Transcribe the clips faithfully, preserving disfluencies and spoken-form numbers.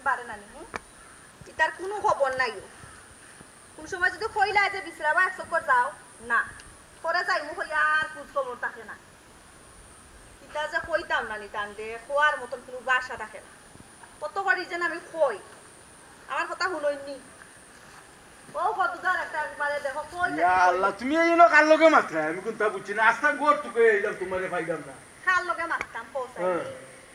বারে নানি, হুম? ইতার কুনু খবর নাই। কুন সময় যুদি কইলায় যে, "বিশ্রামো এক চক্কর যাও", না। পরে যাইমু কইয়া আর খোঁজ খবর থাকে না। ইতা যে কইতাম নানি তানরে, কওয়ার মতন কুনু ভাষা থাকে না। কত করি যেন আমি কই, আমার কথা হুনইন নি। ও কতদার একটা একবারে দেখো, কই ইয়া দেখো, কই আল্লাহ, দেখো। তুমি এই জন্য কার লগে মাতরায়? আমি কুনতা বুঝছি না। আস্তা ঘর তুকাই আইলাম, তুমারে পাইলাম না। কার লগে মাততাম, কও চাই। হ্যাঁ।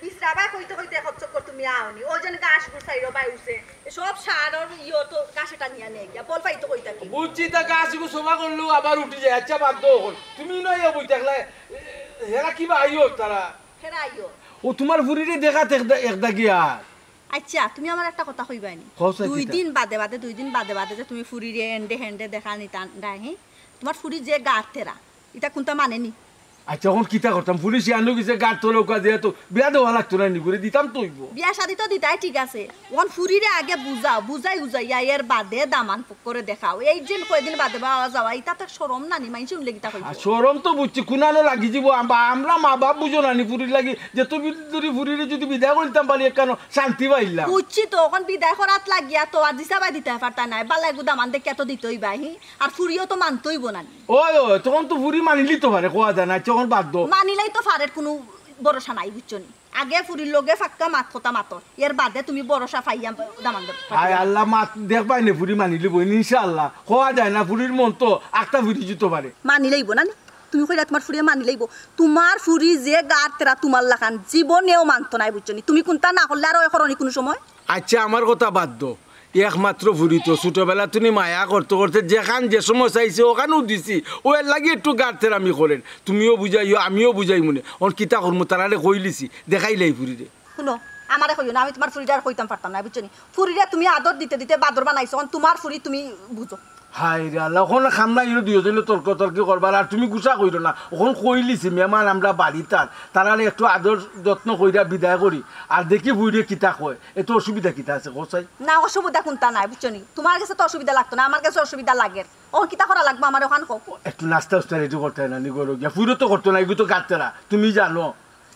বিশ্রাবায় কইতে কইতে এক চক্কর তুমি আওনি। ওই যেন গাছ গুছাই রবাই উঠছে। এ সব সারর ইয়ো তো গাছে টানিয়া নেয় গিয়া। বল পাই তো কইতা কি? বুঝছি, তা গাছ গু সভা করলেও আবার উঠি যায়। আচ্ছা, বাদ দেও অখন। তুমি নয় বই থাকলে, এ, হেরা কিবা আইও তারা। হেরা আইও। ও তুমার ফুরিরে দেখা একদা, একদা গিয়া। আচ্ছা, তুমি আমার একটা কথা কইবায় নি? কও চাই দুই কিতা? দিন বাদে বাদে, দুই দিন বাদে বাদে যে তুমি ফুরিরে এন্ডে হেন্ডে দেখা নিতা, হে? তুমার ফুরি যে গার তেরা, ইতা কুনতা মানে নি? আচ্ছা, অখন কিতা করতাম? ফুরি শিয়ান অই গেছে, গার তলে উকা দিয়া তো বিয়া দেওয়া লাগতো না নি, করে দিতাম তো অইবো। বিয়া শাদি তো দিতায় ঠিক আছে, অখন ফুরিরে আগে বুঝাও, বুঝাই উজাইয়া এর বাদে দামান পক্ষরে দেখাও। এই যে কয়দিন বাদে বাবা যাওয়া, ইতা তো শরম না নি, মাইনষে হুনলে কিতা কইবো? আর শরম তো বুঝছি, কুনানো লাগি যাইবো, আম-, আমরা মা বাপ বুঝো না নি ফুরির লাগি, যে তুমি যদি ফুরিরে যদি বিদায় করিতাম পারি, একখানো শান্তি পাইলাম। বুঝছি তো, অখন বিদায় করাত লাগিয়া তো আর দিশা বাই দিতায় পারতায় নায়, বালা এগু দামান দেখিয়া তো দিতই বাই, হি? আর ফুরিও তো মানতই অইবো না নি। ওই, ওই, তখন তো ফুরি মানিলি তো পারে, কওয়া যায় না, তখন বাদ দেও। মানিলেই তো পারের কুনু ভরসা নাই, বুঝছো নি? আগে ফুরির লগে ফাক্কা মাত কথা মাতো, এর বাদে তুমি ভরসা পাইয়া দামান দর-, হায় আল্লাহ, মাত দেখবায় নে ফুরি মানিলিবো, ইনশাআল্লাহ। কওয়া যায় না, ফুরির মন তো আখতা ফুরি যিতো পারে। মানিলাইবো না নি? তুমি কইলা তুমার ফুরিয়ে মানিলাইবো। তুমার ফুরি যে গার তেরা তুমার লাখান জীবনেও মানতো নায়, বুঝছো নি? তুমি কুনতা না করলে আর ওই করনি কুনু সময়। আচ্ছা, আমার কথা বাদ দেও। একমাত্র ফুরি তো, ছোটবেলা তুমি মায়া করতে করতে যেখান যে সময় চাইছে ওখানেও দিছি, ও এর লাগি একটু গার তেরামি করের। তুমিও বুঝাইও, আমিও বুঝাইমু নে। অখন কিতা করমু, তারারে কইলিছি, দেখাইলাই ফুরিরে। হুনো, আমারে কইও না, আমি তুমার ফুরিরে আর কইতাম পারতাম না, বুঝছো নি? ফুরিরে তুমি আদর দিতে দিতে বাদর বানাইছো, অখন তুমার ফুরি তুমি বুঝো। হায় রে আল্লাহ, অখন কাম নাই, ইনো দুইওজনে তর্ক তর্কি করবার, আর তুমি গুসা কইরো না। অখন কইলিছি, মেহমান আমরা বাড়িত আন, তারারে একটু আদর যত্ন কইরা বিদায় করি, আর দেখি ফুরিয়ে কিতা কয়। এত অসুবিধা কিতা আছে, কও চাই? না, অসুবিধা কুনতা নাই, বুঝছো নি? তুমার গেছে তো অসুবিধা লাগতো না, আমার গেছে অসুবিধা লাগের। অখন কিতা করা লাগবো আমার অখান কও। একটু নাস্তা উস্তা রেডি করতে না নি, ঘরো গিয়া। ফুরিয়ে তো করতো না, এগু তো গার তেরা, তুমি জানো।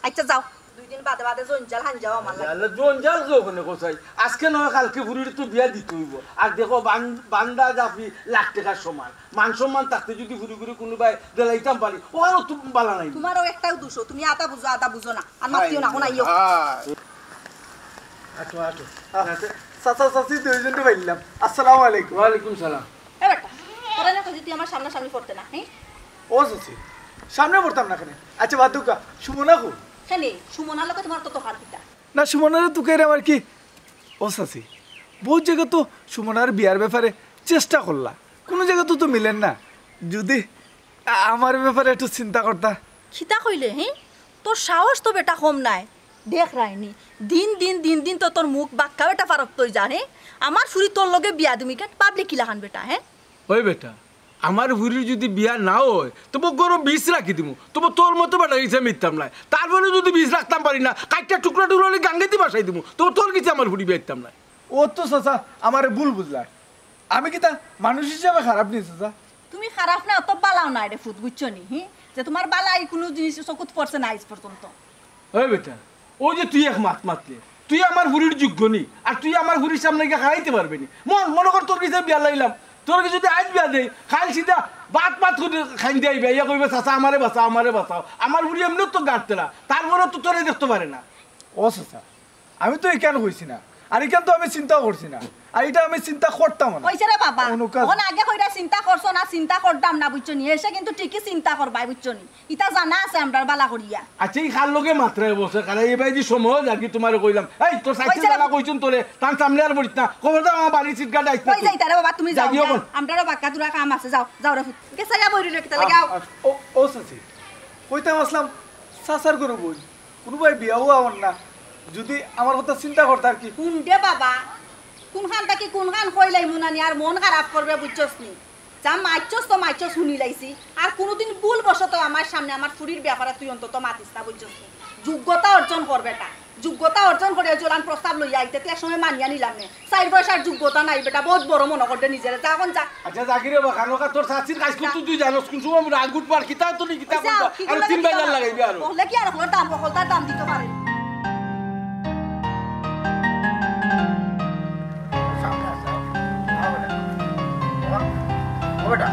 আচ্ছা, যাও, দুই দিন বাদে বাদে জঞ্জাল হান যাও আমার লাগি। আল্লাহ, জঞ্জাল যে ওখানে কোথায়? আজকে নয়, কালকে ফুরির তো বিয়া দিতে অইবো। আর দেখো, বান-, বান্দা জাফি লাখ টেকার সমান। মান সম্মান থাকতে যদি ফুরি ফুরি কুনু বায় দিলাইতাম পারি, ওখানেও তো বালা নাই। তুমারও একটাও দোষ, তুমি আধা বুঝো, আধা বুঝো না। আর মাতিও না, হায়, অখন আইও। হায়। আটো, আটো। আহ, চাচা, চাচি দুইজনরে পাইলাম। আসসালামু আলাইকুম। ওয়ালাইকুম সালাম। এ বেটা, তোরে না কইছি তুই আমার সামনাসামনি পড়তে না, হে? ও চাচি, সামনে পড়তাম না কেনে? আচ্ছা, বাদ দেউক্কা, সুমনা কই? কেনে, সুমনার লগে তুমার তো তফাত কিতা? না, সুমনারে তুকাইরাম আর কি। ও চাচি, বউত জাগা তো সুমনার বিয়ার ব্যাপারে চেষ্টা করলা, কুনু জাগা তো, তো মিলের না। যুদি আ-, আমার ব্যাপারে একটু চিন্তা করতা। কিতা কইলে, হে? তোর সাহস তো বেটা কম নায়। দেখরায়নি, দিন দিন, দিন দিন তো তোর মুখ বাক্কা বেটা ফারক্ত অই যার, হে? আমার ফুরি তোর লগে বিয়া দিমু কেনে, ভাবলে কিলাখান বেটা, হে? ওই বেটা, আমার ফুরির যুদি বিয়া না অয়, তবু ঘরো বিষ রাখি দিমু, তবু তোর মতো বেটার গেছে আমি দিতাম নায়। তারপরে যুদি বিষ রাখতাম পারি না, কাইট্টা টুকরা টুকরা করি গাঙ্গেদি ভাসাই দিমু, তবু তোর গেছে আমার ফুরি বিয়া দিতাম নায়। ও তো চাচা, আমারে ভুল বুঝলা। আমি কিতা মানুষ হিসাবে খারাপ নি চাচা? তুমি খারাপ না, অত বালাও নায় রে ফুত, বুঝছো নি? হি? যে তুমার বালাই কুনু জিনিস চকুত পড়ছে না আইজ পর্যন্ত। ওই বেটা, অউ যে তুই এক মাত মাতলে, তুই আমার ফুরির যোগ্য নি, আর তুই আমার ফুরির সামনে গিয়া খাড়াইতে পারবে নি। মন, মনো কর তোর গেছে বিয়া লাইলাম, তোর গেছে যুদি আইজ বিয়া দেই, কাইল সিধা বাত বাত করি খাইন দিয়া আইবে, ইয়া কইবে, "চাচা, আমারে বাঁচাও, আমারে বাঁচাও।" আমার ফুরি এমনেউ তো গার তেরা, তারপরেও তো তোরে দেখতো পারে না। ও চাচা, আমি তো ইখান কইছি না, আর ইখান তো আমি চিন্তাও করছি না, আর ইটা আমি চিন্তা করতামও না। কইছে রে বাবা, অখন আগে কইরা চিন্তা করছো না, চিন্তা করতাম না, বুঝছো নি? এসে কিন্তু ঠিকই চিন্তা করবায়, বুঝছো নি? ইতা জানা আছে আমরার বালা করিয়া। আচ্ছা, ই কার লগে মাতরায় বসে, কারণ এই ভাই যে সময় যার কি তুমারে কইলাম, এই তোর সাইকেল কইছে রে বালা কইছুন তোরে, তার সামনে আর বলিস না, খবরদার আমার বাড়ির সিটকাট আইস না কই তুই। যাইতায় রে বাবা, তুমি যাও যাইও গিয়া। অখন। আমরারও বাক্কা দুরা কাম আছে, যাও, যাও রে ফুত। গেছে গিয়া বই রইল কিতা লাগে, আও। আ, আ, ও, ও চাচি, কইতাম আছলাম, চাচার ঘরো বই। কুনুবায় বিয়াও অর না, যুদি আমার কথা চিন্তা করতা আর কি। হুন দে বাবা, কুনখান থাকি কুনখান কইলাইমু নানি আর মন খারাপ করবে বুঝছস নি? যা মাতছস তো মাতছস হুনিলাইছি, আর কুনুদিন ভুল বশত আমার সামনে আমার ফুরির ব্যাপারে তুই অন্তত মাতিস না বুঝছস নি? যোগ্যতা অর্জন কর বেটা, যোগ্যতা অর্জন করিয়া জলান প্রস্তাব লইয়া আইতে তুই এক সময় মানিয়া নিলাম নে। চাইর পয়সার যোগ্যতা নাই বেটা, বউত বড় মনো করবে নিজেরে। যা অখন যা। আচ্ছা, জাকিরে বা, খানোকা তোর চাচির কাজ করতে তুই জানোস, কুন সময় রাগ উঠবার, কিতা তো নি, কিতা ওই যা, বলবা? কি আর করলে তিন কিতা বাজার করলে? লাগাইবি আরো। বললে কি আর হকলর দাম, হকলতার দাম দিতে পারে? বেটা,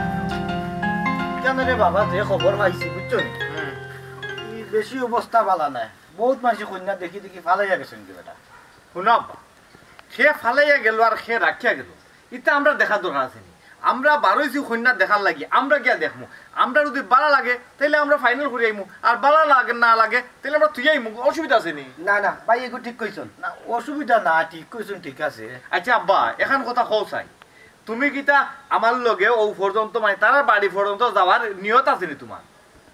ইখানো রে বাবা, যে খবর পাইছি, বুঝছো নি? ই বেশি অবস্থা বালা নায়। বউত মানষে কইন্যা দেখি দেখি ফালাইয়া গেছইন গি বেটা। হুনো আব্বা, কে ফালাইয়া গেল আর কে রাখিয়া গেল, ইতা আমরার দেখার দরকার আছে নি? আমরা বারইছি কইন্যা দেখার লাগি, আমরা গিয়া দেখমু। আমরার যুদি বালা লাগে, তাইলে আমরা ফাইনাল করি আইমু, আর বালা লাগে, না লাগে, তাইলে আমরা থুই আইমু, অসুবিধা আছে নি? না, না, ভাই, এগু ঠিক কইছইন। না, অসুবিধা না, ঠিক কইছইন, ঠিক আছে। আচ্ছা আব্বা, এখান কথা কও চাই, তুমি কিতা আমার লগে অউ পর্যন্ত, মানে, তারার বাড়ি পর্যন্ত যাওয়ার নিয়ত আছে নি তুমার?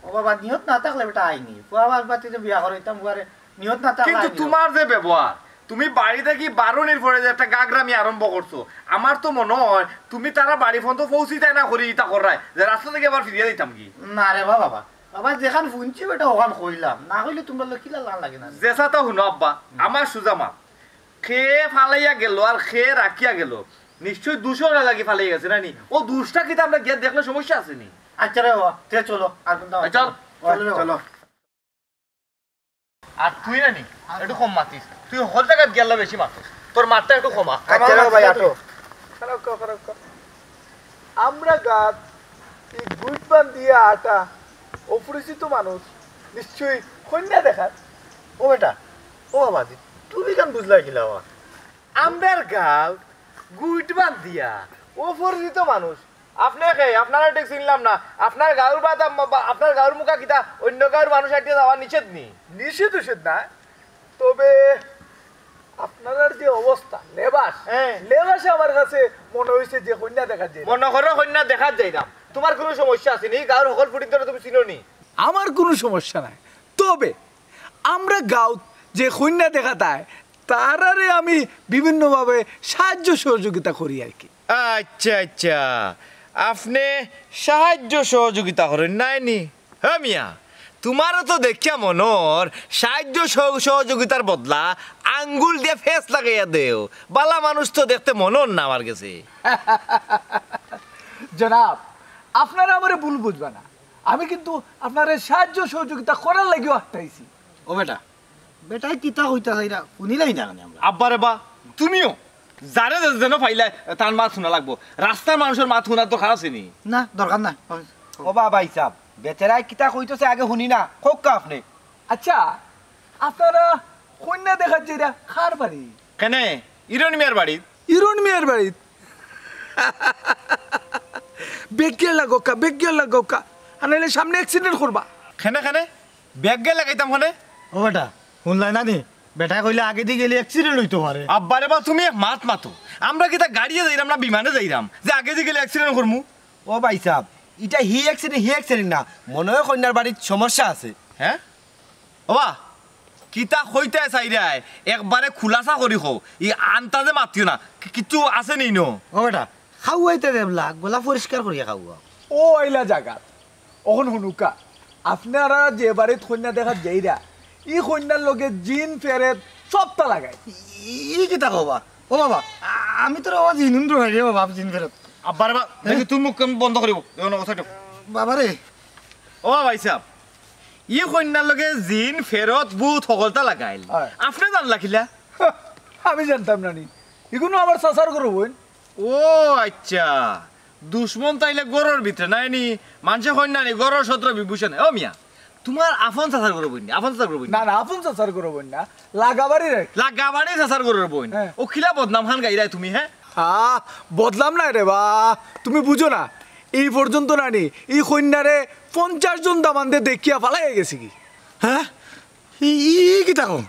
ও বাবা, নিয়ত না থাকলে বেটা আইনি। ফুয়া বাপ বাতিরে বিয়া করাইতাম, ফুয়ারে নিয়ত না থাকলে কিন্তু আইনি। তুমার যে ব্যবহার, তুমি বাড়ি থাকি বারনির পরে যে একটা গাগরামি আরম্ভ করছো, আমার তো মনো অয় তুমি তারার বাড়ি পর্যন্ত পৌঁছিতায় না করি ইতা কররায়, যে রাস্তা থাকি আবার ফিরিয়া দিতাম কি? না রে বাবা, বাবা, বাবা, যেখান হুনছি বেটা ওখান কইলাম, না কইলে তুমরার লগে কিলা লান লাগে না? যেছা তা হুনো আব্বা, আমার সুজা মাত, কে ফালাইয়া গেল আর কে রাখিয়া গেল, নিশ্চয় দুষ অরার লাগি ফালাইয়া গেছে না নি? অউ দুষটা কিতা আমরা গিয়া দেখলে সমস্যা আছে নি? আচ্ছা রে বাবা, তে চলো, আর কোনটা আচ্ছা, চলো। চলো রে বাবা। চলো। আর তুই না নি, একটু কম মাতিস। তুই হকল জাগাত গিয়া বেশি মাতস। তোর মাতটা একটু কমা। আচ্ছা রে ভাই, আটো। খারাপ কর, খারাপ কর। আমরা গাত এই গুট বান্ধিয়া আটা, অপরিচিত মানুষ, নিশ্চয়ই কইন্যা দেখার। ও বেটা, ও বাবাজি, তুমি কেন বুঝলা কিলা বা? আমরার গাত গুট বান্ধিয়া অপরিচিত মানুষ, আপনে কে? আপনারে ঠিক চিনলাম না। আপনার গাউর বাদ আম-, বা-, আপনার গাউর মুখা কিতা অন্য গাউর মানুষ আটিয়া যাওয়া নিষেধ নি? নিষেধ উষেধ না, তবে আপনার যে অবস্থা, লেবাস, হ্যাঁ। লেবাসে আমার কাছে মনে হইছে যে কইন্যা দেখার যে। মনো করো কইন্যা দেখার যাইরাম। তুমার কুনু সমস্যা আছে নি? গাউর হকল ফুটিন্তরে তুমি চিনো নি? আমার কুনু সমস্যা নাই, তবে আমরা গাউত যে কইন্যা দেখাত আয়, তারারে আমি বিভিন্নভাবে সাহায্য সহযোগিতা করি আর কি। আচ্ছা, আচ্ছা, আপনে সাহায্য সহযোগিতা করইন নায় নি? হে মিয়া, তুমারও তো দেখিয়া মনো অর সাহায্য সহ-, সহযোগিতার বদলা আঙ্গুল দিয়া ফেস লাগাইয়া দেও। বালা মানুষ তো দেখতে মনো অর না আমার গেছে। জনাব, আপনারা আমারে ভুল বুঝবা না, আমি কিন্তু আপনারে সাহায্য সহযোগিতা করার লাগিও আটকাইছি। ও বেটা, বেটায় কিতা কইতা চাইরা হুনিলাই না কেনে আমরা? আব্বা রে বা, তুমিও যারে যে-, যেন পাইলায় তার মাত হুনা লাগবো। রাস্তার মানুষর মাত হুনার দরকার আছে নি? না, দরকার নাই। ও বা ভাইসাব, বেচারায় কিতা কইতাছে আগে হুনি না, কউক্কা আপনে। আচ্ছা, আপনারা কইন্যা দেখাত যাইরা কার বাড়ি? কেনে? ইরন মিয়ার বাড়িত। ইরন মিয়ার বাড়িত? বেগিয়া লাগউক্কা, বেগিয়া লাগউক্কা, আর নাইলে সামনে accident করবা। কেনে, কেনে? বেগিয়া লাগাইতাম কেনে? ও বেটা, হুনলায় না নি? বেটায় কইলে আগেদি গেলে accident অইতো পারে। আব্বা রে বা, তুমি এক মাত মাতো। আমরা কিতা গাড়িয়ে যাইরাম না বিমানে যাইরাম যে আগেদি গেলে accident করমু? ও ভাইসাব, ইটা হি accident, হি accident না, মনো অয় কইন্যার বাড়িত সমস্যা আছে। হ্যাঁ? ও বা, কিতা কইতায় চাইরায়? একবারে খুলাসা করি কও, ই আন্তাজে মাতিও না। কি-, কিচ্ছু আছে নি নু? ও বেটা, খাওয়াইতে দেবলা, গলা পরিষ্কার করিয়া খাওয়াও। ও আইলা জাগাত, অখন হুনুক্কা, আপনারা যে বাড়িত কইন্যা দেখাত যাইরা, ই কইন্যার লগে জিন ফেরেত সবতা লাগাইল। ই কিতা কও বা? ও বাবা, আ-, আমি তো রে বাবা জিন হুনরু না রে বাবা, জিন ফেরেত। আব্বা রে বা, দেখি তুই মুখ কান বন্ধ করিব, দেখো না, ও সাইডে। বাবা রে। ও ভাইসাব, ই কইন্যার লগে জিন ফেরেত ভূত হকলতা লাগাইল। হয়। আপনে জানলা কিলা? আমি জানতাম না নি। ইগুন আমার চাচার ঘরর বইন। ও আচ্ছা, দুশমন তাইলে ঘরর ভিতরে নায় নি, মানষে কইন না নি, ঘরর শত্রু বিভীষণ। ও মিয়া, তুমার আপন চাচার ঘরর বইন নি, আপন চাচার ঘরর বইন নি? না, না, আপন চাচার ঘরর বইন না, লাগাবাড়ির আর কি। লাগাবাড়ি চাচার ঘরর বইন। হ্যাঁ। ও কিলা বদনাম খান গাইরায় তুমি, হ্যাঁ? হা, বদনাম নায় রে বা, তুমি বুঝো না। ই পর্যন্ত না নি, ই কইন্যারে পঞ্চাশ জন দামান্দে দেখিয়া ফালাইয়া গেছে গি। হ্যাঁ? ই, ই, ই কিতা কও?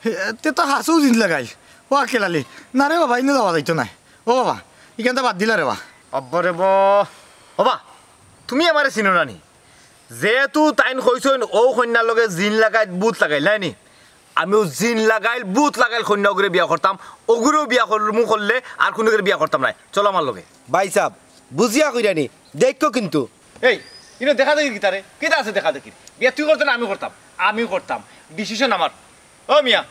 হে, তে তো হাছাউ জিন লাগাইল। ও আক্কেল আলী, না রে বাবা, ইনো যাওয়া যাইতো নায়। ও বাবা, ইখানতা বাদ দিলা রে বা। আব্বা রে বা। ও বা, তুমি আমারে চিনো না নি? যেহেতু তাইন কইছইন অউ কইন্যার লগে জিন লাগাইল, ভূত লাগাইল, নায় নি? আমিও জিন লাগাইল, ভূত লাগাইল কইন্যা অগুরে বিয়া করতাম, অগুরেও বিয়া করমু করলে আর কুনুগুরে বিয়া করতাম নায়। চলো আমার লগে। ভাইসাব, বুঝিয়া কইরা নি, দেখো কিন্তু। এই, ইনো দেখা দেখি কিতা রে? কিতা আছে দেখা দেখির? বিয়া তুই করতে না আমি করতাম? আমি করতাম। Decision আমার। ও মিয়া,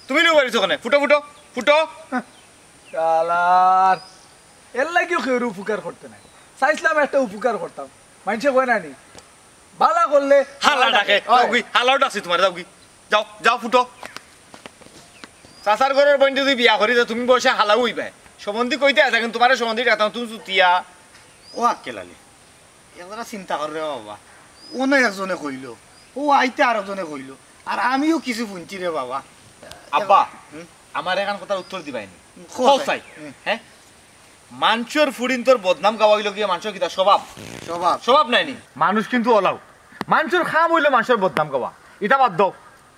তুমি নিউ বাড়িছো কেনে? ফুটো, ফুটো, ফুটো। শালার, এর লাগিও কেউর উপকার করতে নায়। চাইছলাম একটা উপকার করতাম। মানষে কয় না নি? বালা করলে হালা ডাকে। অয়। যাওগি, হালাও ডাকছি তুমারে, যাওগি। যাও, যাও ফুটো। চাচার ঘরর বইন যদি বিয়া করি, তে তুমি বয়সে হালাও অইবায়। সম্বন্ধি কইতে আছে, কিন্তু তুমারে সম্বন্ধি ডাকতাম, তুমি চুতিয়া। ও আক্কেল আলী, একজরা চিন্তা কর রে বাবা। অনো একজনে কইলো, ও আইতে আরকজনে কইলো, আর আমিও কিছু হুনছি রে বাবা। আব্বা, হুম? আমার এখান কথার উত্তর দিবায়নি। কও কও চাই। চাই। হুম। হ্যাঁ? মানষর ফুড়িন্তর বদনাম গাওয়া অইলো গিয়া মানষর কিতা স্বভাব? স্বভাব। স্বভাব নায়নি? মানুষ কিন্তু অলাউ। মানষর কাম অইলো মানষর বদনাম গাওয়া। ইটা বাদ দেও।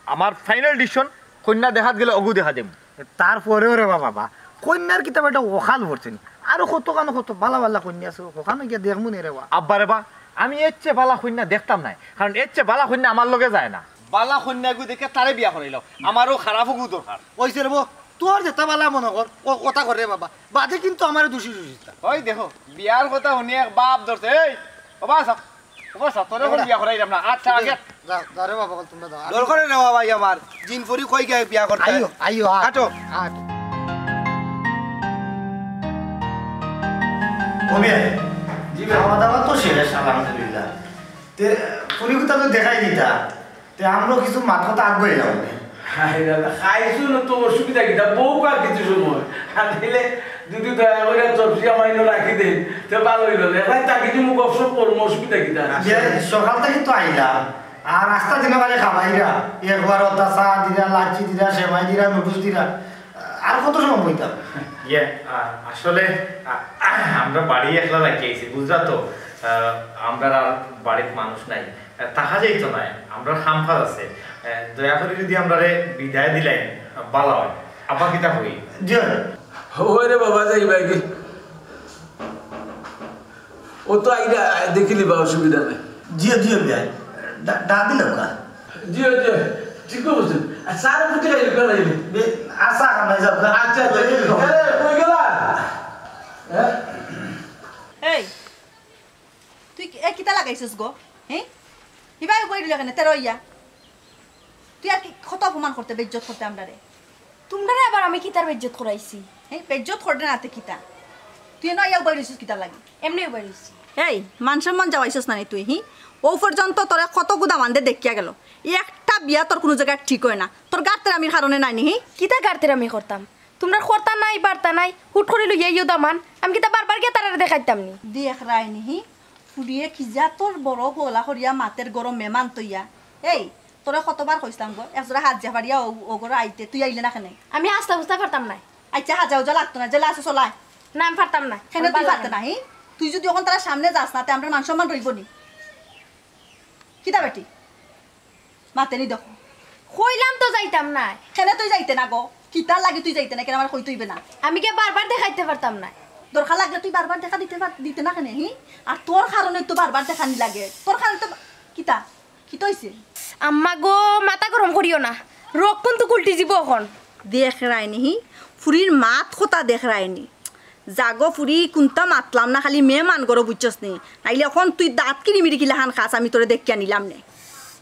আমার final decision, কইন্যা দেখাত গেলে অগু দেখা যাইমু। তারপরেও রে বাবা, কইন্যার কিতা একটা অকাল পড়ছে নি। আরো কত কানো কত বালা বালা কইন্যা আছে, অখানো গিয়া দেখমু নে রে বা। আব্বা রে বা, আমি এর চেয়ে বালা কইন্যা দেখতাম নায়, কারণ এর চেয়ে বালা কইন্যা আমার লগে যায় না। বালা কইন্যা এগু দেখে তারে বিয়া করাইলাও, আমারও খারাপ অগু দরকার। অইছে রে বা, তোর যেটা বালা মনে কর, ও ওটা কর রে বাবা, বাদে কিন্তু আমারে দোষী দোষী দিতা। ওই দেখো, বিয়ার কথা হুনি এক বাপ ধরছে, এই, ও বা, ও বা, তোরে অখন বিয়া করাইলাম না। আচ্ছা, আগে যা, যা রে বাবা, তোমরা যাও। দরকারে রে বাবা, আমার জিন ফুরি কই গিয়া বিয়া করতে? আইও, আইও, আট। আটো। আট। ও মিয়া, জি ভাই। খাওয়া দাওয়া তো শেষ, আলহামদুলিল্লাহ। তে ফুরি কুতা তো দেখাই দিতা, তে আমরা কিছু মাত কথা আগুয়াইলাম নে। আরে দাদা, খাইছো না তো অসুবিধা কিতা? বউক কিছু সময়। আর দিলে যদি দয়া করে চপসি আমাইনো রাখি দেন, তে ভালা অইলো। এবার তাকে তুমি গপসপ করবো, অসুবিধা কিতা? যে সকাল থাকি তো আইলাম, আর রাস্তা দিন খালি খাবাইরা, একবার ওটা চা দিরা, লাচ্ছি দিরা, সেমাই দিরা, নুডলস দিরা, আর কত সময় বইতাম? ইয়ে, আ, আসলে, আ, আমরা বাড়ি একলা রাখি আইছি, বুঝলা তো? আ, আমরা আর বাড়িত মানুষ নাই। আ, থাকা যাইতো নায়, আমরা কাম কাজ আছে। আ, দয়া করি যদি আমরারে বিদায় দিলাইন, আ, ভালা অয়। আব্বা কিতা কই? জি। ওরে বাবা, যাই ভাই কি? ও তো আইরা, দেখিলিবা, অসুবিধা নাই। জিও, জিও, বিয়াই। ডা-, ডাক দিলাম কা? জিও, জিও, ঠিক বুঝছেন। আর স্যার বুঝতে গেলে, কেন এলি? বে-, আচ্ছা, আমরা যাও কা? আচ্ছা, আচ্ছা, ঠিক আছে। এ, কই গেলা? হ্যাঁ? এই, তুই কি, এ, কিতা লাগাইছস গো? হ্যাঁ? ইবায় বই রইল কেন, তেরো ইয়া? তুই আর কি কত অপমান করতে, বেইজ্জত করতে আমরারে? তোমরারে আবার আমি কিতার বেইজ্জত করাইছি? হ্যাঁ, বেইজ্জত করতে না তে কিতা? তুই এনো আইয়া উবাই রইছস কিতার লাগি? এমনি উবাই রইছি। এই, মান সম্মান যাওয়াইছস না নি তুই, হি? ও পর্যন্ত তোরে কত গুদা মান্দে দেখিয়া গেল। এই একটা বিয়া তোর কোনো জায়গায় ঠিক হয় না। তোর গারতেরামির কারণে নায় নি, হি? কিতা গারতেরামি করতাম? তোমরা করতা নাই, পারতা নাই, হুট করি লইয়া ইয়ো দামান। আমি কিতা বারবার গিয়া তারারে দেখাইতাম নি? দেখ রাইনি, হি? ফুড়িয়ে কি যা তোর বড় গলা করিয়া মাতের গরম মেমান তইয়া। এই, তোরে কতবার কইছলাম গো, এক জোড়া হাত জাফারিয়া ও, ও ঘরো আইতে, তুই আইলে না কেনে? আমি আস্তা বুঝতে পারতাম না। আচ্ছা, হাজা উজা লাগতো না, জেলা আছে চলায়। না, আমি পারতাম না। কেনে আমার তুই ভালা পারতে লাগে না। না, হি? তুই যদি অখন তারার সামনে যাস না, তে আমরার মান সম্মান রইবো নি? কিতা বেটি? মাতে নি দেখো। কইলাম তো যাইতাম না। কেনে তুই যাইতে না গো? কিতার লাগি তুই যাইতে না? কেনে আমারে কইতে অইবে না? আমি কি বারবার দেখাইতে পারতাম না? দরকার লাগলে তুই বারবার দেখা দিতে পার-, দিতে না কেনে, হি? আর তোর কারণে তো বারবার দেখানি লাগে। তোর কারণে তো বা-, কিতা? কিতা অইছে? আম্মা গো, মাথা গরম করিও না, রক কিন্তু কুলটি যিবো অখন। দেখ রাইনি, হি, ফুড়ির মাত কথা দেখ রাইনি। যাগো ফুড়ি, কুন্তা মাতলাম না, খালি মেহমান ঘরো বুঝছস নি, নাইলে অখন তুই দাঁত কিরি মিরি কিলাখান খাস, আমি তোরে দেখিয়া নিলাম নে।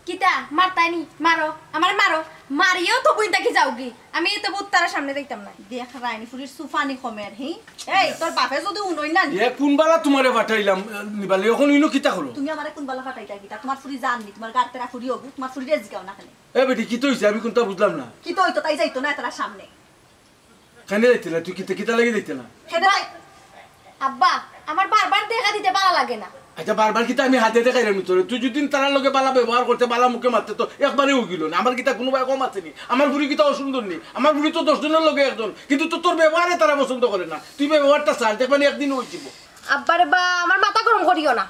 কিতা মারতায়নি? মারো, আমারে মারো, মারিও তো বুইন থাকি যাওগি। আমি তো বুত তারার সামনে যাইতাম না। দেখ রাইনি ফুড়ির সুফানি কমের, হি? এই, তোর বাপে যদি উনই না নি। এ কোন বালা তোমারে পাঠাইলাম, আহ, নিবালে, অখন ইনো কিতা করো? তুমি আমারে কোন বালা পাঠাইতা কিতা? তোমার ফুড়ি জাননি, তোমার গারতেরা ফুড়ি অগু, তোমার ফুড়িরে জিগাও না কেনে। এ বেটি, কিতা অইছে? আমি কুন্তা বুঝলাম না। কিতা অইতো, তাই যাইতো না তারার সামনে। কেনে যাইতে না? তুই কিতা, কিতা লাগি যাইতে না? কেনে যাই- আব্বা, আমার বারবার দেখা দিতে বালা লাগে না। আচ্ছা, বারবার কিতা আমি হাতে দেখাইলাম নি তোরে? তুই যদি তারার লগে বালা ব্যবহার করতে, বালা মুখে মারতে তো একবারে অইগেলো না। আমার কিতা কুনু বায় কম আছে নি? আমার ফুড়ি কিতা অসুন্দর নি? আমার ফুড়ি তো দশ জনর লগে একজন, কিন্তু তো তোর ব্যবহারে তারা পছন্দ করে না। তুই ব্যবহারটা ছাড়, দেখবানি একদিন অইযিবো। আব্বা রে বা, আমার মাথা গরম করিও না।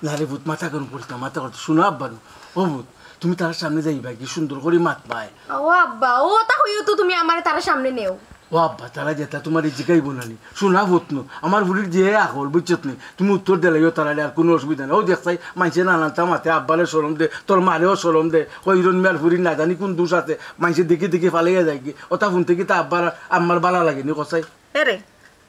না রে পুত, মাথা গরম করিস না, মাথা গরম। শুনো আব্বা, ও পুত, তুমি তারার সামনে যাইবায়, কি সুন্দর করি মাতবায়। ও আব্বা, ও তা কইও তো তুমি আমারে তারার সামনে নেও। ও আব্বা, তারা যেতা তোমারে জিগাইবো না নি। শুনা পুত নু, আমার ফুড়ির যে আকল, বুঝছত নি? তুমি উত্তর দিলাইও তারারে, আর কুনু অসুবিধা নাই। ও দেখছাই, মাইনষে নানানতা মাতে, আব্বারে শরম দে, তোর মারেও শরম দে। কয়, "হিরন মিয়ার ফুড়ির না জানি কুন দুষ আছে, মাইনষে দেখি দেখি ফালাইয়া যায়গি।" ওটা হুনতে কিতা আব্বার, আম্মার বালা লাগে নি, কছাই? এরে,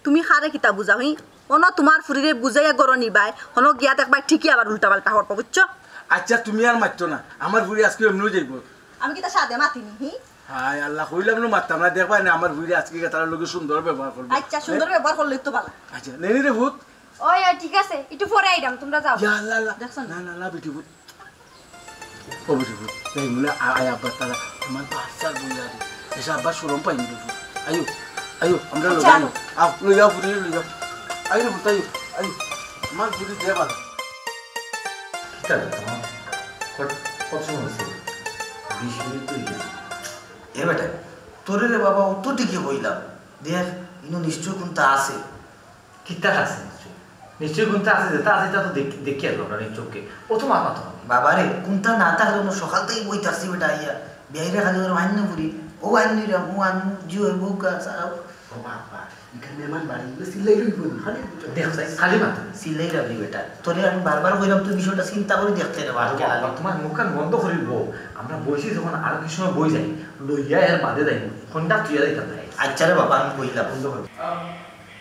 তুমি কারে কিতা বুঝাও, হি? অনো তোমার ফুড়িরে বুঝাইয়া ঘরো নিবায়, হনো গিয়া দেখবায় ঠিকই আবার উল্টা পাল্টা করবো, বুঝছো? আচ্ছা, তুমি আর মাতিও না, আমার ফুড়ি আজকে এমনেউ যাইবো। আমি কিতা সাধে মাতি নি, হি? হায় আল্লাহ, কইলাম নু মাততাম না, দেখবায় নে, আমার ফুড়ি আজকে তারার লগে সুন্দর ব্যবহার করবো। আচ্ছা, সুন্দর ব্যবহার করলেউ তো বালা। আচ্ছা, নেনি রে পুত? ওই, ওই, ঠিক আছে, একটু পরে আইরাম, তোমরা যাও। ইয়া আল্লাহ, আল্লাহ। দেখছো না? না, না, না, বেটি পুত। ও বেটি পুত, এই মনে আ-, আয় আব্বা তারা, আমার বাচ্চার বই আর। এসে আব্বা শরম পাইনি রে পুত। আইও, আইও, আমরা আচ্ছা। লইয়া আইও। আও, লইয়া ফুড়ি, লইয়া। আইও রে পুত, আইও, আইও। আমার গুলি দে বালা। কিতা রে, তোমার কত, কত সময় হইছে? বিশ মিনিট তো হইছে। এ বেটা, তোরে রে বাবা, অত দিকে কইলাম, দেখ, ইনো নিশ্চয় কুনতা আছে। কিতা আছে নিশ্চয়? নিশ্চয় কুনতা আছে, যেটা আছে, ইটা তো দেখ-, দেখি আর আমরা নিজ চোখে। ও তো মাথা তো। বাবা রে, কুনতা না থাকলে অনো সকাল থাকি বই থাকছি বেটা আইয়া। বিয়াইরে খালি ওর আইন ফুরি, ও আইন নিরাম, ও আইন জিও, বউকা, সারাও। ও বাবা, ইখান মেহমান বাড়ি, ইগুলো চিল্লাই লইব না, খালি বুঝো। দেখ, খালি মাত্র। চিল্লাই যাবি বেটা। তোরে আমি বারবার কইলাম, তুই বিষয়টা চিন্তা করি দেখতে রে, বাবা, বাবা, তোমার মুখখান বন্ধ করিব। আমরা বইছি যখন, আর কিছু সময় বই যাই, লইয়া এর বাদে যাই, ফোনটা তুই যাই তার। আচ্ছা রে বাবা, আমি কইলাম। বন্ধ কর।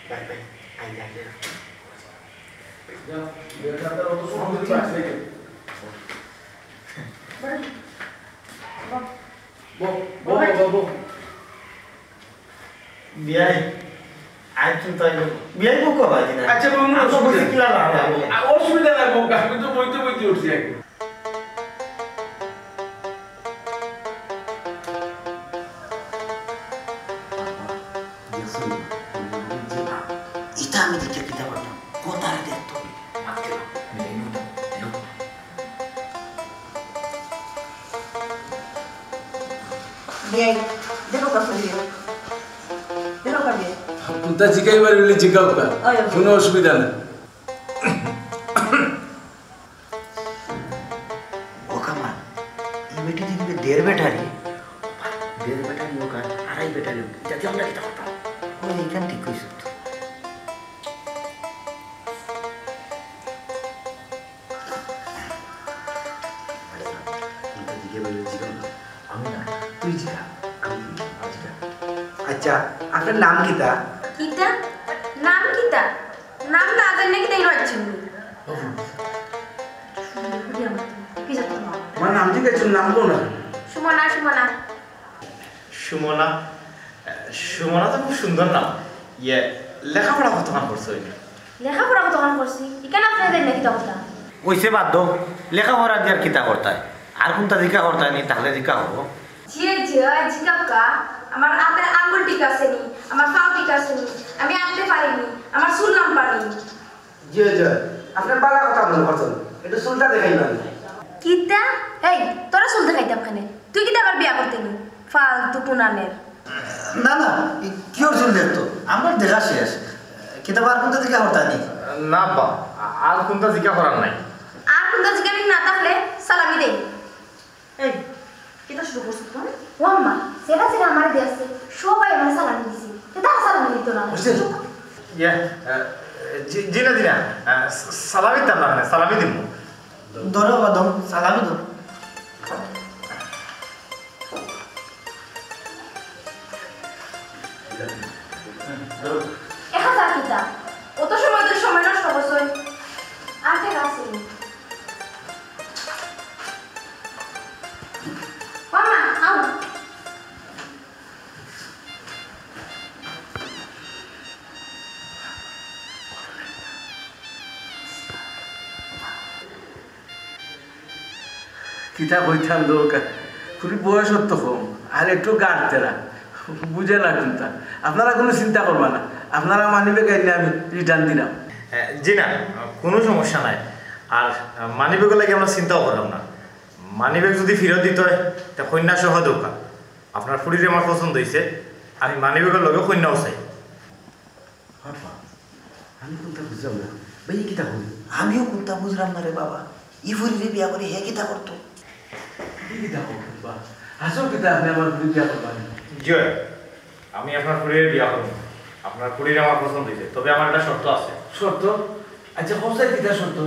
বাই, বাই, আই, আই, আই। বউ, বউ, বউ, বউ। বিয়াই, আজ তুমি তাই বলো। বিয়াই বউ কবা দিনা? আচ্ছা, বউ, আমার অসুবিধা নাই। কিলা লাভ হবে? আ, অসুবিধা নাই, বউ, আমি তো বইতে বইতে উঠছি একদম। ইটা আমি দেখে কিতা করতাম? কোথায় দেখতো? বিয়াই, দেখো কা ফুরি। দেখো কা বিয়াই। কুনতা জিকাইবার অইলে জিকাও কা। ওই, ওই। কুনু অসুবিধা নাই। ও কামাল, ই বেটি দেখবে দেড় ব্যাটারি। দেড় ব্যাটারি হোক আর আড়াই ব্যাটারি হোক, ইটা দিয়া আমরা কিতা করতাম? ও, ইখান ঠিক কইছো তো। কুনতা জিকাইবার অইলে জিকাও না। আমি না, তুই জিকা। আমি জিকা, আমি জিকা। আচ্ছা, আপনার নাম কিতা? কিতা? নাম কিতা? নাম না জানি কিতা ইনো আইছেন নি? বাবু। সুন্দর করি আমার, কি জাত নাম? আমার নাম জিকাইছইন, নাম কও না। সুমনা, সুমনা। সুমনা, সুমনা তো খুব সুন্দর নাম। ইয়ে, লেখাপড়া কতখান করছো? লেখাপড়া কতখান করছি? ইখান আপনারা দেন না কিতা কথা? অইছে বাদ দেও, লেখাপড়া দিয়া আর কিতা করতায়? আর কুনতা জিকা করতায় নি, তাইলে জিকা করো। জি, জি, জিকাও কা, আমার আতের আঙ্গুল ঠিক আছে নি, আমার পাও ঠিক আছে নি, আমি আটতে পারি নি, আমার চুল লম্বা নি। জি, জি, আপনার বালা কথা মনে করছেন, একটু চুলটা দেখাইবেন। কিতা? এই, তোরা চুল দেখাইতাম কেনে? তুই কিতা আবার বিয়া করতে নি? ফালতু কুনানের। না, না, কিওর চুল দেখতো? আমার দেখা শেষ। কিতা বা আর কুনতা জিকা করতা নি? না বা, আর কুনতা জিকা করার নাই। আর কুনতা জিকা না থাকলে সালামি দেই। এই, কিতা শুরু করছো তুমি? ও আম্মা, সেটা সেটা আমারে দিয়াছে। সবাই আমারে সালামি দিছে। তে তারা সালামি দিত না। বুঝছেন? ইয়া, আহ, জি, জি না, জি না। আহ, সালামি দিতাম না, মানে, সালামি দিমু। ধরো বাবা, ধরো, সালামি দাও। একা যা কিতা? অত সময় ধরে সময় নষ্ট করছো। আর কে আছে? মামা, আও। কিতা কইতাম দরকার, ফুরির বয়স অত কম, আর একটু গাড়তেরা, বুঝে না কুনতা। আপনারা কুনু চিন্তা করবা না, আপনারা মানিব্যাগ আইলে আমি return দিলাম। এ, জি না, কুনু সমস্যা নাই। আর মানিব্যাগর লাগি আমরা চিন্তাও করলাম না। মানিব্যাগ যদি ফিরত দিতে অয়, তে কইন্যা সহ দেউক্কা। আপনার ফুরিরে আমার পছন্দ অইছে, আমি মানিব্যাগর লগে কইন্যাও চাই। বাবা, আমি কুনতা বুঝলাম না। ভাই, ই কিতা কইল? আমিও কুনতা বুঝলাম না রে বাবা। ই ফুরিরে বিয়া করি হে কিতা করতো? ই কিতা কইল বা? আসল কিতা আপনে আমার ফুরিরে বিয়া করবা নি? জি অয়, আমি আপনার ফুরিরে বিয়া করমু। আপনার ফুরিরে আমার পছন্দ অইছে, তবে আমার একটা শর্ত আছে। শর্ত? আচ্ছা, কও চাই কিতা শর্ত?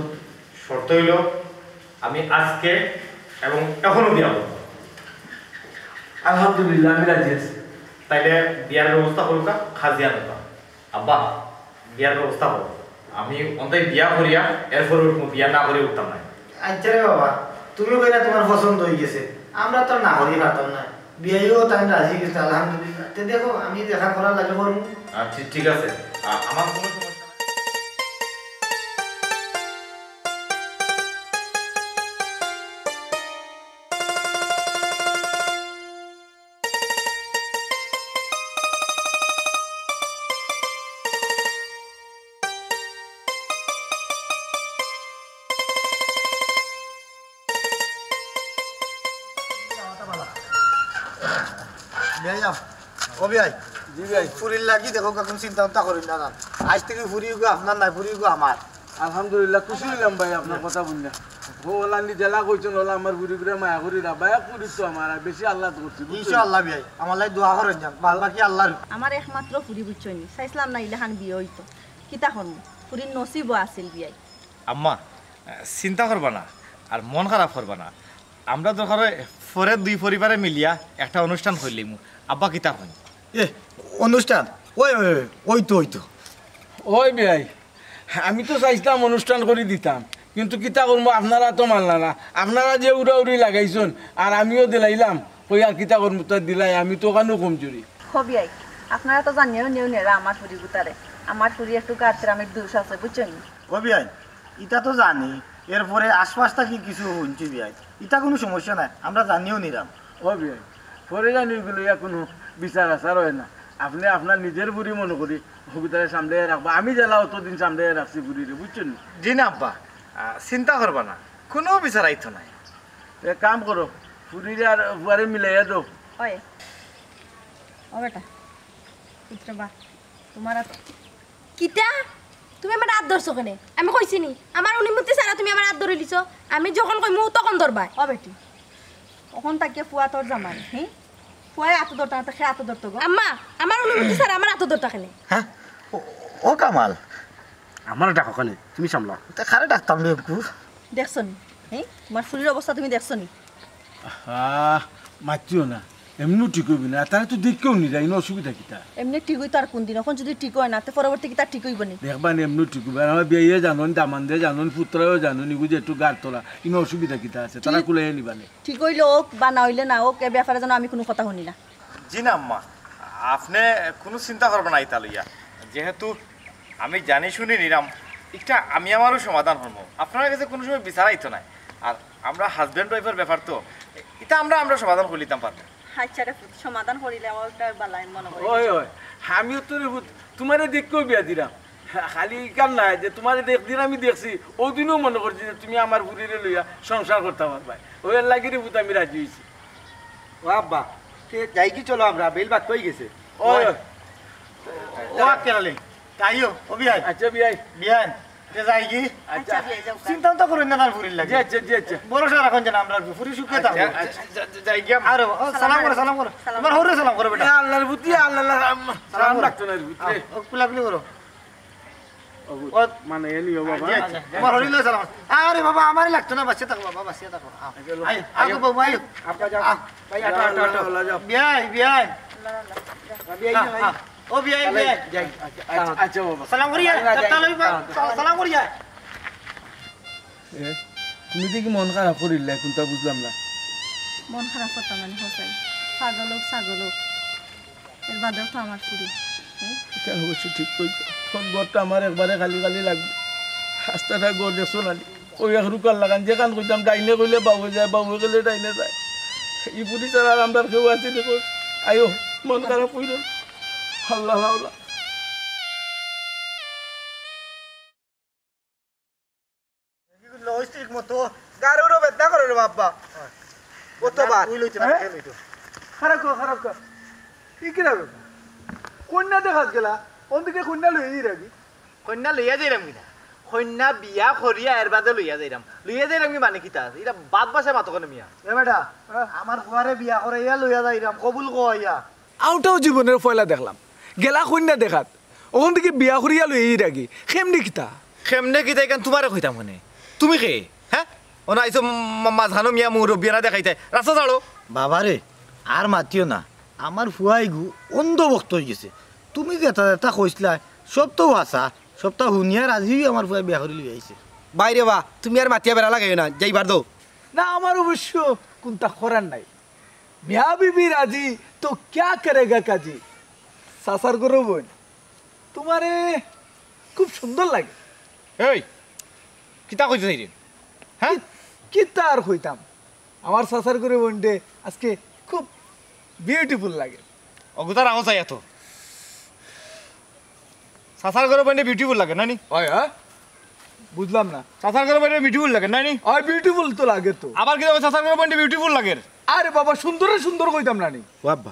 শর্ত অইলো, আমি আজকে এবং এখনো বিয়া করমু। আলহামদুলিল্লাহ, আমি রাজি আছি। তাইলে বিয়ার ব্যবস্থা করুক্কা, কাজী আনুক্কা। আব্বা, বিয়ার ব্যবস্থা করো। আমি অন্তাই বিয়া করিয়া এরপরে উঠমু, বিয়া না করিয়া উঠতাম নায়। আচ্ছা রে বাবা, তুমি কইলা তুমার পছন্দ অইগেছে, আমরা তো না করি পারতাম নায়। বিয়াইও তাইন রাজি অইগেছে, আলহামদুলিল্লাহ। তে দেখো, আমি দেখা করার লাগি করমু। আ, ঠি-, ঠিক আছে, আ-, আমার কুনু সমস্যা নাই। বিয়াই যাও। ও বিয়াই। জি ভাই। ফুরির লাগি দেখো, কুনু চিন্তা ভাবনা করইন না। আইজ থাকি ফুরি অগু আপনার নায়, ফুরি অগু আমার। আলহামদুলিল্লাহ, খুশি অইলাম ভাই আপনার কথা হুনিয়া। ও অলা নি যেলা কইছইন, অলা আমার ফুরিগুরে মায়া করি রাখবা, এক ফুরি তো আমার, আর বেশি আল্লাহ করছি, বুঝছইন? ইনশাআল্লাহ বিয়াই, আমার লাগি দোয়া করইন যান, বাদ বাকি আল্লাহর। আমার একমাত্র ফুরি, বুঝছইন নি? চাইছলাম না ইলাখান বিয়া অইতো। কিতা করমু? ফুরির নসিবও আছিল বিয়াই। আম্মা, চিন্তা করবা না, আর মন খারাপ করবা না। আমরা দরকার অয় পরে দুই পরিবারে মিলিয়া একটা অনুষ্ঠান করিলিমু। আব্বা কিতা কইন? এ, অনুষ্ঠান? ওই, ওই, ওই, ওই তো, ওই তো। ওই বিয়াই, আমি তো চাইছলাম অনুষ্ঠান করি দিতাম, কিন্তু কিতা করমু, আপনারা তো মানলা না। আপনারা যে উড়াউড়ি লাগাইছইন, আর আমিও দিলাইলাম, কই আর কিতা করমু, তাই দিলাই, আমি তো অখানউ কমজুরি। হ বিয়াই, আপনারা তো জানিও নিও নেরা আমার ফুরি গুতারে, আমার ফুরি একটু গাত কেরামির দুষ আছে, বুঝছইন নি? ও বিয়াই, ইতা তো জানি, এরপরে আশপাশ থাকি কিছু হুনছি বিয়াই, ইতা কুনু সমস্যা নাই, আমরা জানিও নিরাম। ও বিয়াই, পরে জানি অগুলো ইয়া কুনু বিচার আচার অয় না। আপনে আপনার নিজর ফুরি মনো করি হগুতারে সামলাইয়া রাখবা। আমি যেলা অতদিন সামলাইয়া রাখছি ফুরিরে, বুঝছইন নি? জি না আব্বা, আহ, চিন্তা করবা না, কুনু বিচার আইতো নায়। এক কাম করো, ফুরিরে আর ফুয়ারে মিলাইয়া দেও। ওই, ও বেটা, পুত্র বা, তোমার আর কিতা? তুমি আমার আত ধরছো কেনে? আমি কইছি নি? আমার অনুমতি ছাড়া তুমি আমার আত ধরিলিছো? আমি যখন কইমু, তখন ধরবায়। ও বেটি, অখন থাকিয়া ফুয়া তোর জামাই, হি? ফুয়ায় আতো ধরতা না, তে কে আতো ধরতো গো? আম্মা, আমার অনুমতি ছাড়া আমার আতো ধরতা কেনে? হ্যাঁ? ও, ও কামাল। আমারে ডাকো কেনে? তুমি সামলাও। তে কারে ডাকতাম রে একটু? দেখছো নি? হি? তোমার ফুরির অবস্থা তুমি দেখছো নি? আহা, মাতিও না। এমনেউ ঠিক অইবো না। তারে তো দেখিয়াউ নিরায়, ইনো অসুবিধা কিতা? এমনে ঠিক অইতো আর কুনদিন? অখন যুদি ঠিক অয় না, তে পরবর্তী কিতা ঠিক অইবো নি? দেখবা নি, এমনেউ ঠিক অইবো। আর আমার বিয়াইয়ে জানইন, দামান্দে জানইন, পুত্রয়ও জানইন, ইগু যে একটু গার তলা, ইনো অসুবিধা কিতা আছে? তারা ঠিক, কুলাইয়া নিবা নি। ঠিক অইলে অউক বা না অইলে না অউক, এ ব্যাপারে যেন আমি কুনু কথা হুনি না। জি না আম্মা, আপনে কুনু চিন্তা করবা না ইতা লইয়া। যেহেতু আমি জানি শুনি নিরাম, ইটা আমি আমারউ সমাধান করমু। আপনার গেছে কুনু সময় বিচার আইতো নায়। আর আমরা husband wife-র ব্যাপার তো, ইটা আমরা, আমরা সমাধান করিলিতাম পারমু। আচ্ছা রে পুত, সমাধান করিলে আমার একটা বালাই মনো করি। ওই, ওই, আমিও তো রে পুত, তোমারে দেখিয়াউ বিয়া দিরাম। খালি ইখান নায় যে তোমারে যে দিন আমি দেখছি, অউ দিনউ মনো করছি যে তুমি আমার ফুরিরে লইয়া সংসার করতায় পারবায়। অউ এর লাগি রে পুত আমি রাজি অইছি। ও আব্বা, তে যাই কি, চলো আমরা, বেইল ভাত অই গেছে। ওই, ওই। ও আক্কেল আলী, তাইও, ও বিয়াই। আচ্ছা, বিয়াই। বিয়াই, তে যাই কি? আচ্ছা। আচ্ছা, বিয়াই যাও। চিন্তা তো করইন না তার ফুরির লাগি। জি, আচ্ছা, জি, আচ্ছা। ভরসা রাখইন যেন আমরার ফুরি সুখে থাকো। আচ্ছা, আচ্ছা, আচ্ছা, যাই কি আমরা? আরে, ও, সালাম করো, সালাম করো। সালাম। তোমার হউরে সালাম করো, বেটা। এ আল্লাহর ফুত, এ আল্লাহ, আল্লাহ, সালাম সালাম করো। রাখতো না রে পুত, রে। আও, ও কুলাকুলি করো। ও, ও, মানে, এ নিও বাবা। জি, আচ্ছা। তোমার হরিলে সালাম। আরে বাবা, আমারে লাগতো না, বাঁচিয়া থাকো বাবা, বাঁচিয়া থাকো। আও। আচ্ছা, লো। আই, আও, আও। বাবু, আই। আপা যাও। আও। ভাই, আটো, আটো, আটো। আল্লাহ, আল্লাহ, যাও। বিয়াই, বিয়াই। ভাবি, এই আও, যে ভাই। আও। ও বিয়াই, তাহলে বিয়াই। যাই। আচ্ছা, আচ্ছা, আচ্ছা, বাবা। সালাম করিয়া, আল্লাহ, যাই। তাহলে বা-, আও, আও। সালাম করিয়া। এ, তুমি দেখি মন খারাপ করিলে, কুনতা বুঝলাম না। মন খারাপ করতাম না, হোসাই। পাগল অউক, ছাগল অউক। এর বাদেও তো আমার ফুরি। হুম? ইটা অবশ্য ঠিক কইছো। অখন ঘরটা আমার একবারে খালি খালি লাগবো। আস্তাটা ঘর দেখছো না নি? ওই এক রুকার লাখান, যেখান কইতাম ডাইনে কইলে বাউয়ে যায়, বাউয়ে গেলে ডাইনে যায়। ই ফুরি ছাড়া আর আমরার কেউ আছে নি কও? আইও, মন খারাপ অইলো না। আল্লাহ হাওলা। লইস ঠিক মতো, গাড়িরও বেদনা করে রে বাবা। কতবার? তুই লইতে না, হ্যাঁ? খেয়ে লইতো। খারাপ কর, খারাপ কর। ই কিরা ব্যাপার? কইন্যা দেখাত গেলা, অন্দিকে কইন্যা লইয়া যাইরাগি। কইন্যা লইয়া যাইরাম কিনা? কইন্যা বিয়া করিয়া এর বাদে লইয়া যাইরাম। লইয়া যাইরাম কি মানে কিতা আছে? ইটা বাদ ভাষায় মাতো কেনে মিয়া? এ বেটা, আমার ফুয়ারে বিয়া করাইয়া লইয়া যাইরাম, কবুল কওয়াইয়া। অউটাও জীবনর পয়লা দেখলাম। গেলা কইন্যা দেখাত, অখন থাকি বিয়া করিয়া লইয়া যাইরাগি। কেমনে কিতা? কেমনে কিতা ইখান তুমারে কইতাম কেনে? তুমি কে? হ্যাঁ? অনো আইছো মা-, মাঝখানো মিয়া মুরব্বিয়ানা দেখাইতায়। রাস্তা ছাড়ো। বাবারে, আর মাতিও না। আমার ফুয়া ইগু অন্ধভক্ত অইগেছে। তুমি যেতা যেতা কইছলায়, সবতাউ হাছা, সবতা হুনিয়া রাজি অইয়া আমার ফুয়ায় বিয়া করি লইয়া আইছে। ভাইরে বা, তুমি আর মাতিয়া বেড়া লাগাইও না, যাইবার দেও। না, আমার অবশ্য কুনতা করার নাই। মিয়া বিবি রাজি তো ক্যা করেগা কাজী? চাচার ঘরর বইন, তুমারে খুব সুন্দর লাগে। এই, কিতা কইতে চাইরে? হ্যাঁ? কি-, কিতা আর কইতাম? আমার চাচার ঘরর বইনরে আজকে খুব beautiful লাগে। অগুতা রাখো চাইয়া তো। চাচার ঘরর বইনরে beautiful লাগে না নি? অয়, হ্যাঁ? বুঝলাম না। চাচার ঘরর বইনরে beautiful লাগে না নি? অয়, beautiful তো লাগে তো। আবার কিতা চাচার ঘরর বইনরে beautiful লাগে? আরে বাবা, সুন্দরে সুন্দর কইতাম না নি? ও আব্বা,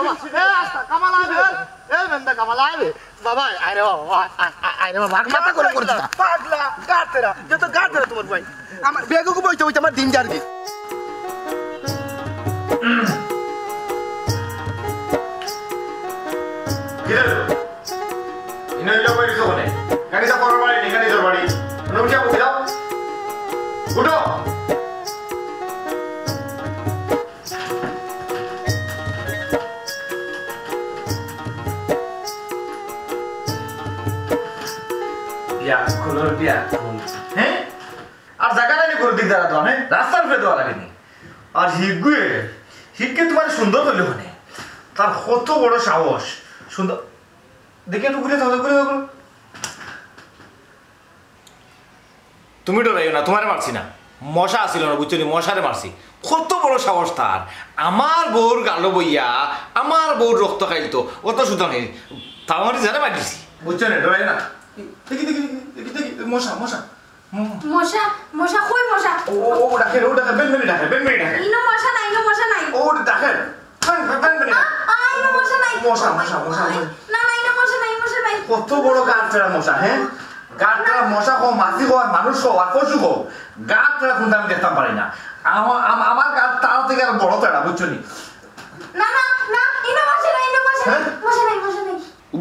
বাবা, এ, আস্তা, কামাল আইবে, এ, এ, বেন্দা কামাল আইবে। বাবা, আরে বাবা, আ-, আ-, আ-, আরে বাবা, মাথা গরম করে দিতা। পাগলা, গাতেরা, যত গাতেরা তোমার ভাই। আমার বেগকে বইতে বইতে আমার দিন যার কি। কিরে? ইনো ইলো কই দিছো কোনে? গাড়ি তো পরের বাড়ি, গাড়ি তোর বাড়ি। উঠো, উঠো, উঠো। বিয়া খুলর বিয়া খুল। হ্যাঁ? আর জাগা নাই গরুর দিক দাঁড়া তো, হ্যাঁ? রাস্তার উপরে দেওয়া লাগেনি। আর হিগুয়ে, হিগে তোমার সুন্দর হইলে হনে। তার কত বড় সাহস। সুন্দর। দেখে একটু ঘুরে থাকো, ঘুরে থাকো। তুমি ডরাইও না, তোমারে মারছি না। মশা আছিল না, বুঝছো নি? মশারে মারছি। কত বড় সাহস তার। আমার বউর গালো বইয়া, আমার বউর রক্ত খাইল তো। অত সুযোগ নেই। তাও আমি জানে মার দিছি। বুঝছো নি? ডরাইও না। দেখি, দেখি, দেখি, দেখি, দেখি, মশা, মশা। হুম। মশা, মশা, কই মশা? ও, ও, ও, ডাকে, ও ডাকে, বেনবেনি ডাকে, বেনবেনি ডাকে। ইনো মশা নাই, ইনো মশা নাই। ও ডাকে। আ, আ, ইনো মশা নাই। মশা, মশা, মশা, মশা। না, না, ইনো মশা নাই, মশা নাই। কত বড় গাতরা মশা, হ্যাঁ? গাতরা মশা কও, মাছি কও, আর মানুষ কও, আর পশু কও। গাতরা কোনটা আমি দেখতাম পারি না। আমা-, আমা-, আমার গাত তারা থেকে আর বড় তেরা, বুঝছো নি? না, না, না, ইনো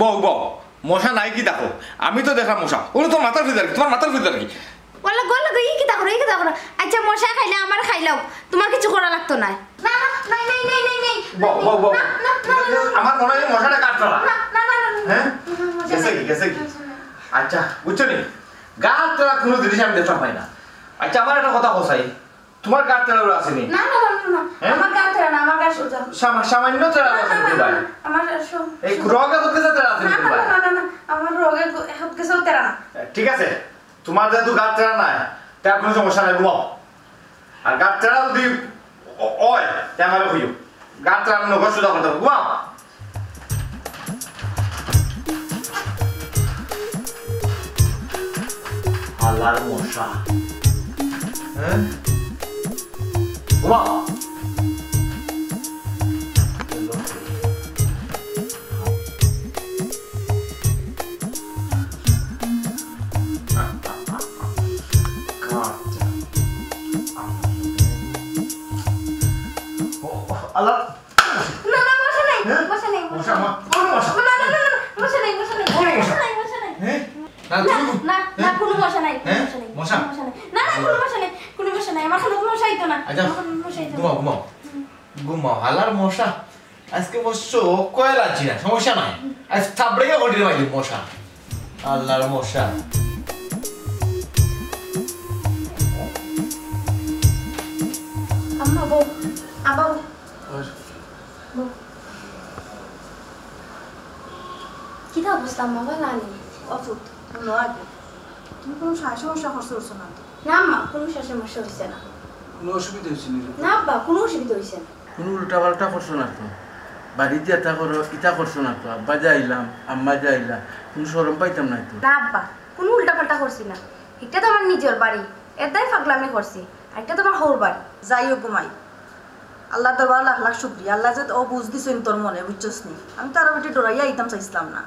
বউ, বউ, মশা নাই কিতা কও? আমি তো দেখরাম মশা। ওরে, তোর মাথার ভিতরে কি? তোমার মাথার ভিতরে কি? ওয়াল্লা, গো, গো, ই কিতা করো, ই কিতা করো? আচ্ছা, মশা খাইলে আমারে খাইলাও, তোমার কিছু করা লাগতো নায়। না, না, নাই, নাই, নাই, নাই, নাই। বউ, বউ, বউ। না, না, না, না, না। আমার মনে হয় মশাটা কাটতো না। না, না, না, না, না। হ্যাঁ? না, না, মশা গেছে নাই। কি, গেছে কি? মশা নাই। আচ্ছা, বুঝছো নি? গাছ ছাড়া কোনো জিনিস আমি দেখতাম পাই না। আচ্ছা, আমার একটা কথা কও চাই, তোমার গাছ ছাড়া ওরা আসেনি? না, না, না, না, না। হ্যাঁ? আমার গাছ ছাড়া না, আমার গাছ সোজা। সামা-, সামান্য ছাড়া না, আছে না, না, ভাই। না, আমার সব এই সব রোগে হতে সাথে আছে না, না, ভাই। না, না, না, আমার রোগে গ-, হতে সাথে না। ঠিক আছে, তোমার যেহেতু গাছ ছাড়া নাই, তার কোনো সমস্যা নাই, ঘুমাও। আর গাছ ছাড়া যদি অ-, অয়, তে আমারে কইও। গাছ ছাড়া আমি নগদ সোজা করতে পারবো, ঘুমাও। হালার মশা। হ্যাঁ? ঘুমাও। আল্লাহ। না, না, মশা নাই, হ্যাঁ? মশা নাই, মশা মশা, নাই। মা-, কোন মশা? না, না, না, না, মশা নাই, মশা নাই, কোন মশা? মশা নাই, মশা নাই। হ্যাঁ? না, না, কোনো না, মশা নাই, কোনো হ্যাঁ? মশা নাই, মশা? কোনো মশা নাই। না, না, কোনো মশা নাই, কোনো মশা নাই। আমার কোনো মশা হইতো না। আচ্ছা, আমার কোনো মশা হইতো না। ঘুমাও, ঘুমাও। হুম। ঘুমাও, হালার মশা। আজকে অবশ্য কয়েল আছি না, সমস্যা নাই। আজ থাবড়ে গিয়ে ওটির মাঝে মশা। আল্লাহর মশা। আম্মা, বউ, আব্বা, বউ। বউ। কিতা অবস্থা, আম্মা? ভালা নি? অদ্ভুত, হুনো আগে। তুমি কোনো সাহায্য সমস্যা করছো, করছো না তো? না আম্মা, কোনো সমস্যা হইছে না। কোনো অসুবিধা হইছে নি? না আব্বা, কোনো অসুবিধা হইছে না। কোনো উল্টাপাল্টা করছো না তো? বাড়িত যেতা করো, ইতা করছো না তো? আব্বা যে আইলাম, আম্মা যে আইলা, কোনো শরম পাইতাম না তো? না আব্বা, কোনো উল্টাপাল্টা করছি না। ইটা তো আমার নিজর বাড়ি, এর দায় পাগলামি করছি। আর ইটা তো আমার হউর বাড়ি। যাই হোক গো মাই, আল্লাহর দরবারে লাখ লাখ শুকরিয়া। আল্লায় যে অউ বুঝ দিছইন তোর মনে, বুঝছস নি? আমি তো আরো বেটি ডরাইয়া আইতাম চাইছিলাম না।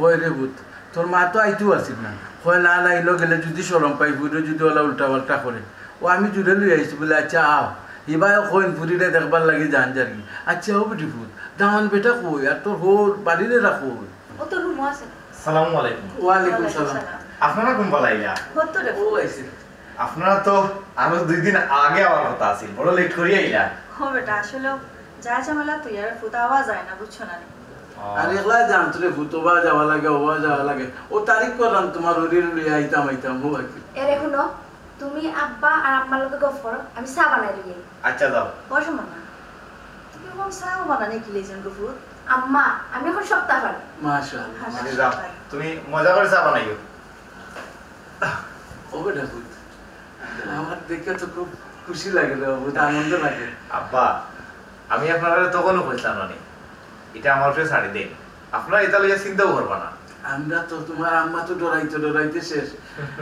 ওই রে পুত, তোর মা তো আইতেও আছিল না। কয় না, না আইলো গেলে যদি শরম পাই, ফুড়িরে যদি ওলা উল্টা পাল্টা করে। ও আমি জুরে লই আইছি বলে, আচ্ছা আও। ইবায় কইন ফুড়িরে দেখবার লাগি যান যারগি। আচ্ছা ও বেটি পুত, দামান বেটা কই? আর তোর হউর বাড়ির এরা কই? ও তো রুমো আছে। সালামু আলাইকুম। ওয়ালাইকুম সালাম। আপনারা কোন বালা আইলা? হতো রে। ও আইছে। আপনারা তো আরো দুই দিন আগে আওয়ার কথা আছিল, বড় লেট করি আইলা। হো বেটা, আসলে যা ঝামেলা তুই আর ফুত আওয়া যায় না, বুঝছো না নি? ও। আর একলা জানতো রে ফুত, ওবা যাওয়া লাগে, ওবা যাওয়া লাগে। ও তারিখ করলাম তোমার ওরে লইয়া আইতাম, আইতাম, হো আর কি। এরে হুনো, তুমি আব্বা আর আম্মার লগে গফ করো, আমি চা বানাই লই আই। আচ্ছা, যাও। ও সুমনা, তুমি এখন চাও বানানি কি লেজন গো ফুত? আম্মা, আমি এখন সবতা পারি। মাশাআল্লাহ। আচ্ছা, যাও। তুমি মজা করে চা বানাইও। ও বেটা ফুত, আমার দেখে তো খুব খুশি লাগে রে, বহুত আনন্দ লাগে। আব্বা, আমি আপনারে তখনও কইছিলাম না নি, ইটা আমার উপরে ছাড়ি দেন। আপনারা ইটা লইয়া চিন্তাও করবা না। আমরা তো, তোমার আম্মা তো ডরাইতে ডরাইতে শেষ।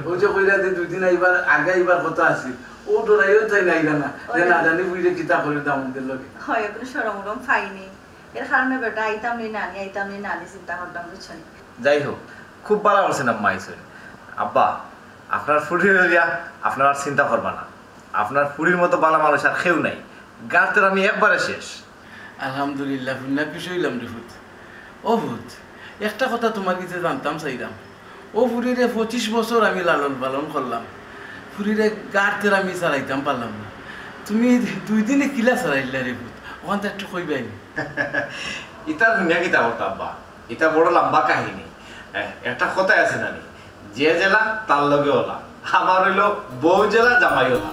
ও যে কইরা যে দুই দিন আইবার, আগে আইবার কথা আছিল, ও ডরাইও তাই আইলা না, যে ওই না জানি বুঝে কিতা করে দামদের লগে। হয়, কোনো শরম উরম পাইনি। এর কারণে বেটা আইতাম নি নানি, আইতাম নি নানি চিন্তা করতাম, বুঝছো নি? যাই হোক, খুব ভালা করছেন আম্মা আইছইন। আব্বা, আপনার ফুড়িরে লইয়া আপনারা আর চিন্তা করবা না। আপনার ফুড়ির মতো ভালা মানুষ আর কেউ নাই। গার্তের আমি একবারে শেষ। আলহামদুলিল্লাহ, হুনিয়া খুশি অইলাম রে ফুত। ও ফুত, একটা কথা তোমার গেছে জানতাম চাইরাম। ও ফুড়িরে পঁচিশ বছর আমি লালন পালন করলাম, ফুড়িরে গার্তের আমি ছাড়াইতাম পারলাম না। তুমি দুই দিনে কিলা ছাড়াইলা রে ফুত? অখানতা একটু কইবায় নি? ইতা হুনিয়া কিতা করতা আব্বা? ইতা বড় লম্বা কাহিনী। এ, একটা কথাই আছে না নি, যে জেলা তার লগে ওলা। আমার অইলো বউ জেলা জামাই ওলা।